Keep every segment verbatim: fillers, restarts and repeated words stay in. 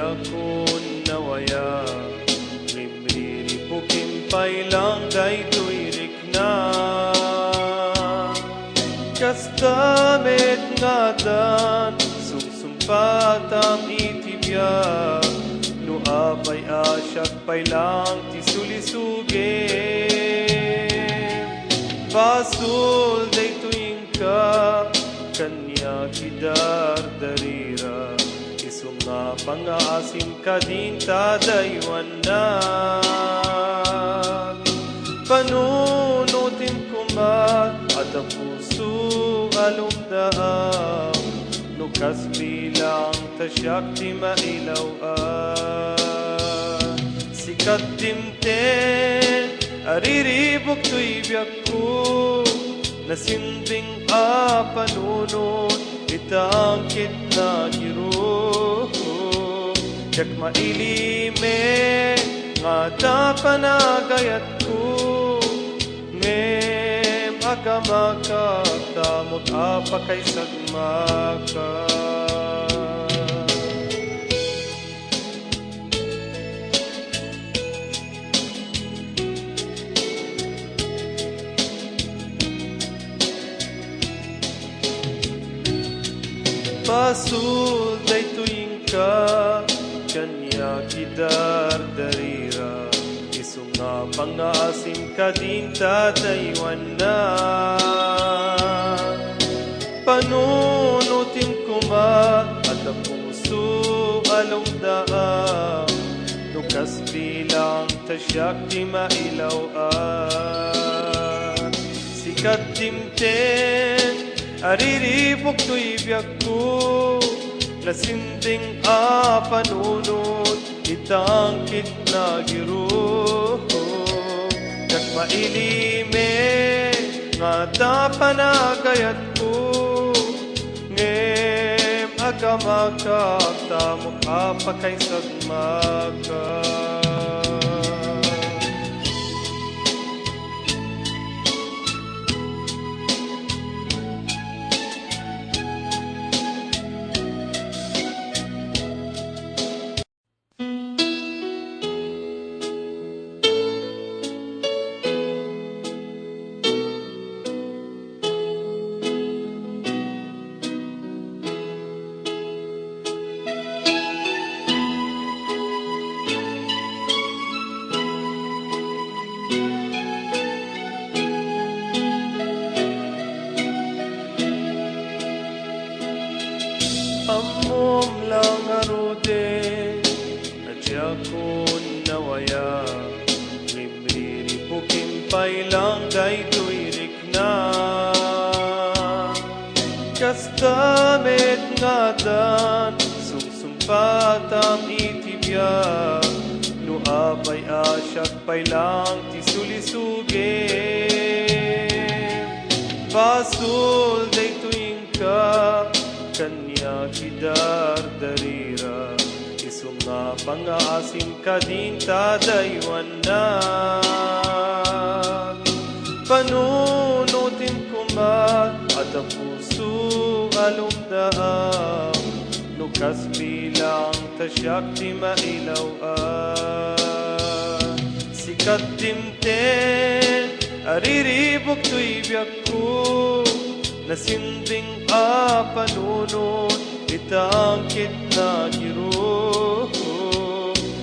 Diakon nawaya, ngem riribukim pay lang daytoy rikna. Kasta met nga addan sumsumpatam iti biag, no apay a siak pay lang ti sulisugem. Basol daytoy inka, kaniak idardarira, isu nga pangngaasim kadin ta daywannak. Panunotem koma, adda puso a lumdaam, no kas bilang ta siak ti mailaw-an. Sika dimteng a riribuk toy biagko, nasinding a panunot ita angkit nagiruk. Diak mailime nga adda panagayatko, ngem agamakak ta amok a pakaisagmakak. Basol daytoy inka, kaniak idardarira, isu nga pangngaasim kadin ta daywannak. Panunotem koma, adda puso a lumdaam, no kas bilang ta siak ti mailaw-an. Sika dimteng a riribuk toy biagko, nasinding a panunot ita angkit nagiruk. Diak mailime nga adda panagayatko, ngem agamakak ta amok a pakaisagmakak. Ammom la ngaruden a diakon nawaya, ngem riribukim pay lang daytoy rikna. Kasta met nga addan sumsumpatam iti biag, no apay a siak pay lang ti sulisugem. Basol daytoy inka, kaniak idardarira, isu nga pangngaasim kadin ta daywannak. Panunotem koma, adda puso a lumdaam, no kas bilang ta siak ti mailaw-an. Sika dimteng a riribuk toy biagko, nasinding a panunot ita angkit nagiruk.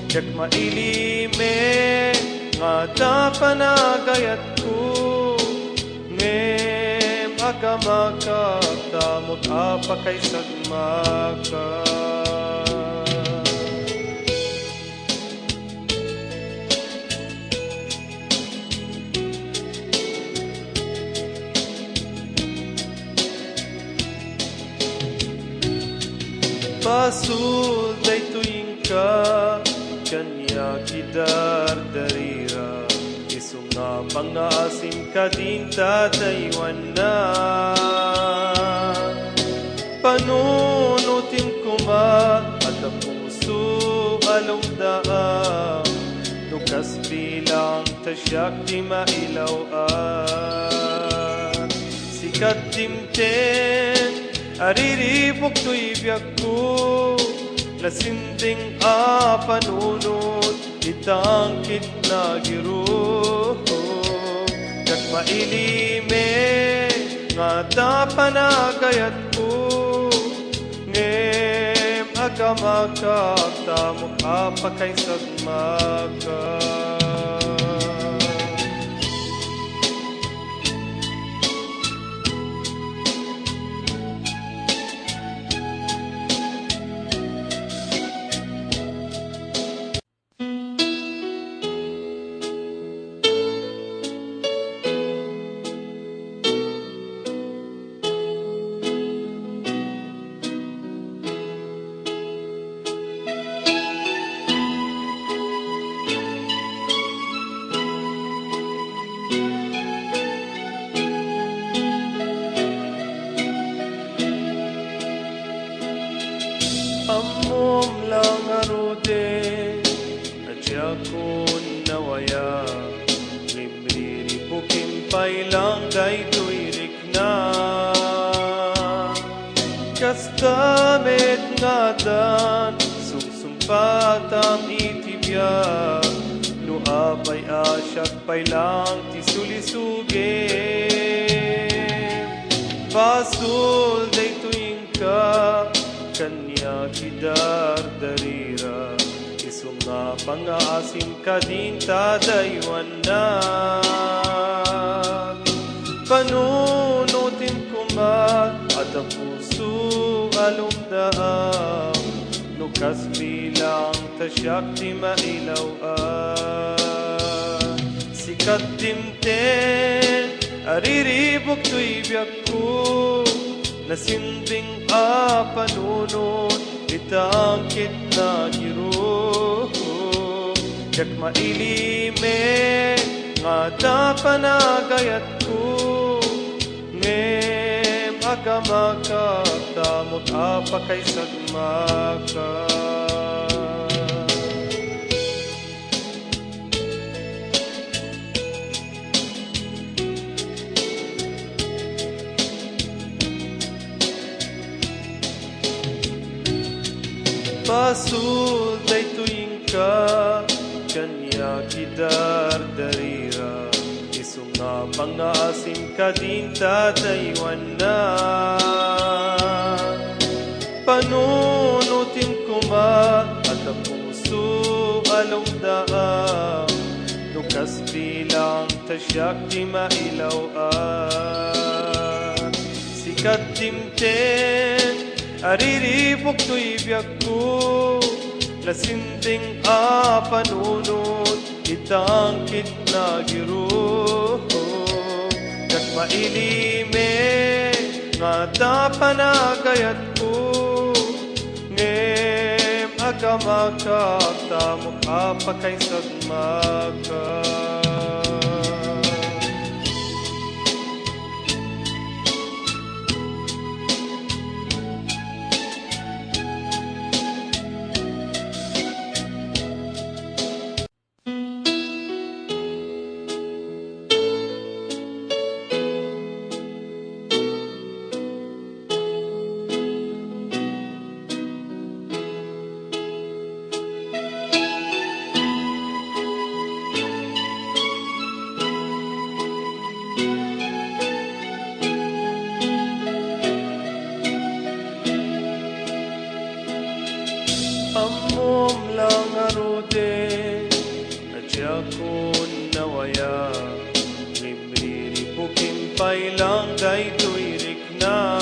Diak mailime nga adda panagayatko, ngem agamakak ta amok a pakaisagmakak. Basol daytoy inka, kaniak idardarira, isu nga pangngaasim kadin ta daywannak. Panunotem koma, adda puso a lumdaam, no kas bilang ta siak ti mailaw-an. Sika dimteng a riribuk toy biagko, Sinding a panunot itang kitna giru, ket mailime nga ta panagayatko, ngem agamakak ta mo a pakaisagmaka. Ammom la ngaruden a diakon nawaya, ngem riribukim pay lang daytoy rikna. Kasta met nga addan sumsumpatam iti biag, no apay a siak pay lang ti sulisogem. Basol daytoy inka, kaniak idardarira, isu nga pangngaasim kadin ta daywannak. Panunotem koma, adda puso a lumdaam, no kas bilang ta siak ti mailaw-an. Sika dimten a riribuk toy biagko, nasinding a panunot itang kitna giru. Diak mailime nga ta panagayatko, ngem agamakak ta mo a pakaisagmaka. Basol daytoy inka, kaniak idardarira, isu nga pangngaasim kadin ta daywannak. Panunotem koma, adda puso a lumdaam, no kas bilang ta siak ti mailaw-an. Sika dimten a riribuk toy biagko, nasinding a panunot itang kitna giru. Diak mailime nga ta panagayatko, ngem agamakak ta mo a pakaisagmaka. Ammom la ngaruden a diakon nawaya, ngem riribukim pay lang daytoy rikna.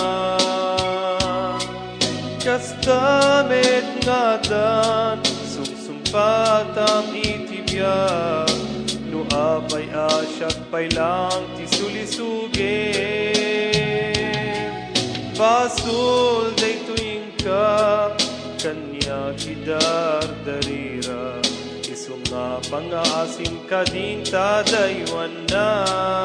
Kasta met nga addan sumsumpatam iti biag, no apay a siak pay lang ti sulisogem. Basol daytoy inka, kaniak idardarira, isu nga pangngaasim kadin ta daywannak.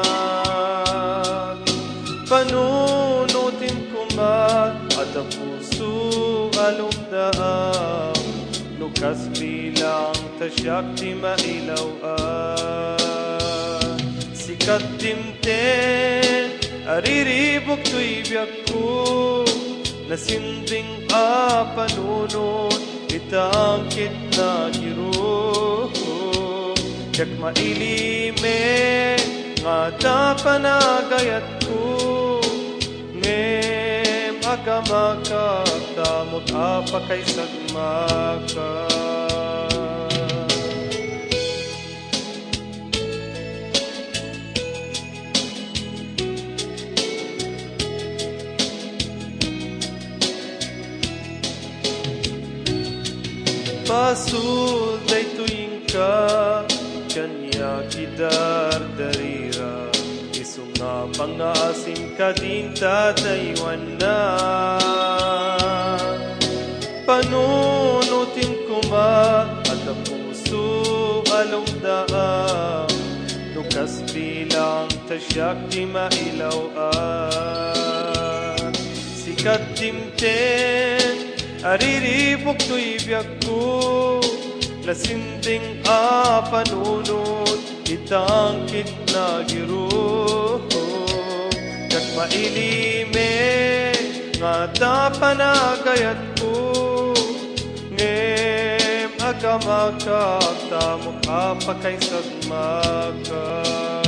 Panunotem koma, adda puso a lumdaam, no kas bilang ta siak ti mailaw-an. Sika dimten a riribuk toy biagko, nasinding a panunot Dangkit na giru, diak mailime, nga da panagayatko, ngem agamakak, tamok a pakaisagmaka. Basol daytoy inka, kaniak idardarira, isu nga pangngaasim kadin ta daywanna. Panunotem koma, adda puso a lumdaam, no kas bilang ta siak ti mailaw-an. Sika dimteng a riribuk toy biagko, nasindeng a panunot, itangkit na giru. Diak mailime, nga da panagayatko, ngem agamakak, tamok a pakaisagmaka.